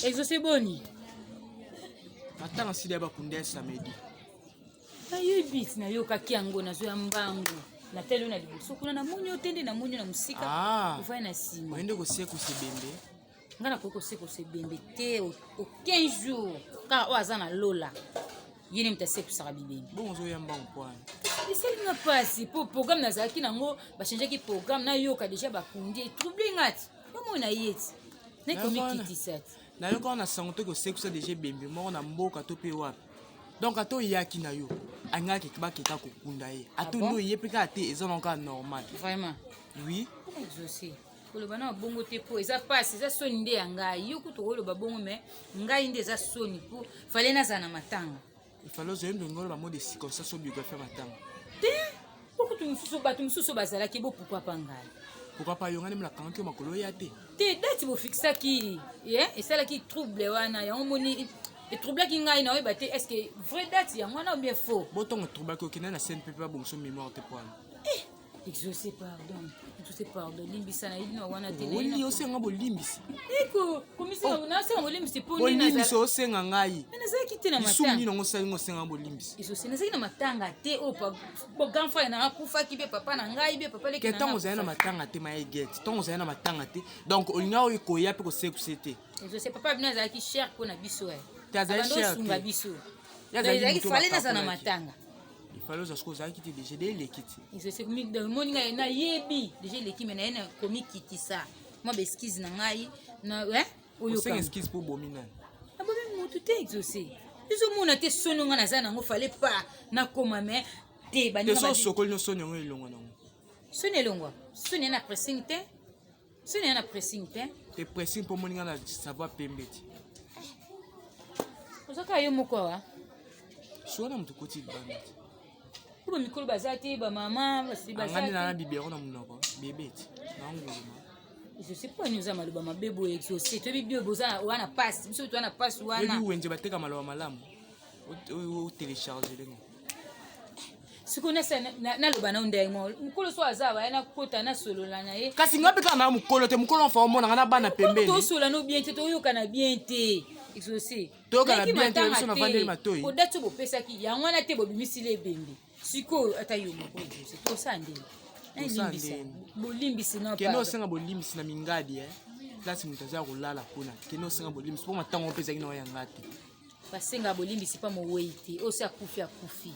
Exaucé, boni? Matanga sili ya bakunda ya samedi. Nayebi ti nayokaki yango, nazoya mbangu, natali yo na liboso kuna, namoni yo te, nde namoni yo na mosika. Ah. Ovai na nsima. Oyende kosekusa ebembe. Ngai nakoki kosekosa ebembe te aucun jour. Kaka oyo aza na lola, ye nde moto asekusaka bibembe. Bongo ozoya mbangu pwana? Esali nga mpasi mpo programme nazalaki nango, bachangeaki programme. Nayoka deja bakundi, etrouble nga ti bomoi na ye ti nakomikitisa ti. Nayoka wana sango to kosekusa deja ebembe moko na mboka to mpe wapi. Donc ata oyaki na yo, angaki bakeka kokunda ye, ata Ah bon? nde oye mpe kaka te, eza nango kaka normal. Vraiment? Oui. Exaucé, koloba na bongo te mpo eza pasi, eza soni nde ya ngai. Yo kutu okoloba bongo, mais ngai nde eza soni mpo fale nazala na matanga. Ifale ozwa ye ndongo oloba mot de circonstance o biographie ya matanga. Mpo kutu mosusu, bato mosusu bazalaki bo, pourquoi pa ngai? Pourquoi pa yo? Ngai nde nakangaki yo makolo oya te. Te, date bofixaki ye esalaki trouble wana, yango moni etroublaki ngai. Naoyeba te est ce que vraie date yango wana ou bien faux. Botongo etroublaki, okende na CNPP, babongiso mémoire te pwana. Exaucé, pardon. Exaucé, pardon, limbisa, nayebi na wana te. Oli osenga bolimbisi. Eko komisinga, nasenga bolimbisi mpo nde Bolimbisi osenga ngai? Nazalaki te na Lisumu matanga. nini yango osalinga osenga bolimbisi? Exaucé, nazalaki na matanga te oyo grand frère nanga akufaki, be papa na ngai, be papa leki Ke na ntango ngai ozali na akufaki. matanga te, maya egete, ntango ozali na matanga te, donc olinga oyo koya mpe kosekuse te. Exaucé, papa bino azalaki cher mpo na biso e. Te, azali Abanda cher osunga te. biso. Ye azalaki Donc, ezalaki moto fale nazala na bakakolaki. matanga. Ifale ozwa soki ozalaki te, deja de eleki te. Exaucé, moni ngai nayebi deja eleki, me naye na komikitisa mwa baexcuse na ngai na Osenga oyoka. excuse mpo obomi nani? Nabomi motu te, Exaucé. Ezomona te sono ngai naza nango, fale pa nakoma me te. Te. Baninga So osokoli no soni yango elongwa nango. Soni elongwa, soni ya na pressing te, soni ya na pressing te. Te, pressing mpo omoni ngai na savoir pembe te. Oza kaka yo moko awa? So wana moto okoti libanda te. Po bamikolo baza te, bamama basi Anga baza nde na te. biberon na monoko bebe te, na nguluma. Exaucé, mpo ani oza maloba mabe boye? Exaucé, toyebi bio boza wana pasi, biso toza na pasi wana. Yebi wenze bateka maloba malamu, otélécharge lengo. Sikoyo naloba nao ndenge moko, mokolo so aza awa, ya nakota nasolola na ye. Kasi ngai mpe kaka na mokolo te, mokolo mfa omonanga na bana pembeni. Tosola no bien te, toyokana bien te, Exaucé. Toyokana Nayaki bien te, matanga biso navandeli matoi. Po date oyo bopesaki yango wana te, bobimisili ebembe. Sikoyo ata yo moko, Exaucé, tosala ndeni? Tosala Nalimbisa. ndeni? Bolimbisi na Kende pardon. osenga bolimbisi na mingadi, place moto aza ya kolala kuna. Kende osenga bolimbisi mpo matango mpe ezalaki na oyo yanga te. Basenga bolimbisi mpa mowei te. Oyo se akufi, akufi.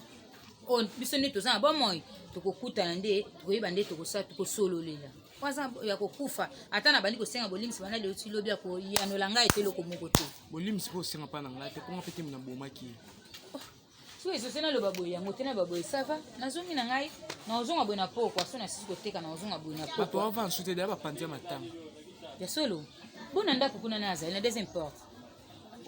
Oyo biso nde toza na bomoi, tokokutana nde tokoyeba nde tokosala, tokosololela. Po aza ya kokufa, ata na bandi kosenga bolimbisi banda lelo ti lobi, ya koyanola ngai ete eloko moko te. Bolimbisi mpo osenga mpa na ngai te, mponga mpe te na bomaki ye. Soki Exaucé, naloba boye yango te, naloba boye sava, nazongi na ngai, nazonga boye na pokwa. So nasisi koteka, nazonga boye na Bato pokwa. bavanda su te, deya bapanzi ya matanga. Ya solo, bona ndako kuna na azali na deuxième porte.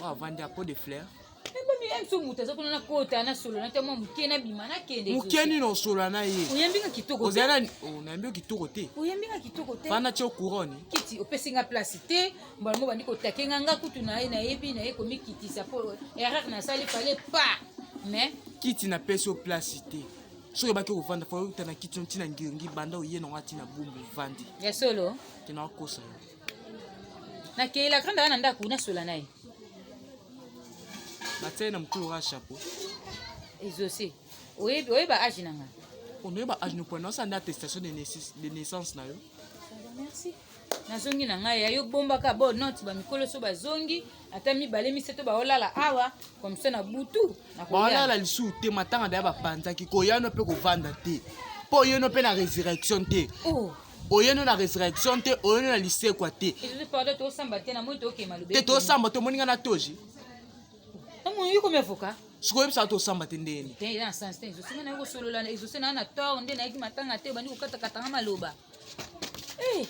Oyo avandi ya pot de fleur. Ebomi mso, moto aza kuna, nakota, nasolola te mwa moke, nabima, nakende. Moke nini osola na ye? Oyambinga kitoko te. Ozali na oh, nayambi yo kitoko te. Oyambinga kitoko te. Fanda tia couronne. Kiti opesi nga place te, mbala mo bandi kotake nga. Nga kutu na ye nayebi naye komikitisa mpo erreur nasali, fale pa mais Kiti napesi yo place te, soki obaki kovanda, fo outa na kiti ntina ngiringi, banda oye nango atina bumbu ovandi. Ya solo? Te, nakokosa yo. Nakei la grande aa na ndako, nasola na ye. Batia ye na mokolo oka chapeau. Exaucé, oyebi, oyeba age na nga. Onoyeba age no point, naosala nde attestation de naissance na yo. Merci, nazongi na ngai. Ya yo bombaka bo note, bamikolo so bazongi ata mibale misato baolala awa, comme ça na butu nakoya. Baolala lisusu te, matanga daya bapanzaki. Koyano mpe kovanda te, mpo oyeno mpe na résurrection te. Oh. Oyeno na résurrection te, oyeno na lisekwa te. Exaucé, pardon, tosamba te, namoni tokema lobe. Te, tosamba te, omoni ngai na toji. Namoni yo komi avocat. Sikoyo oyebisaka tosamba te ndeni? Te, eza na sens te, Exaucé. Ngai naye kosolola, Exaucé, naa na tort nde nayaki matanga te, obandi kokatakatanga maloba. Eh!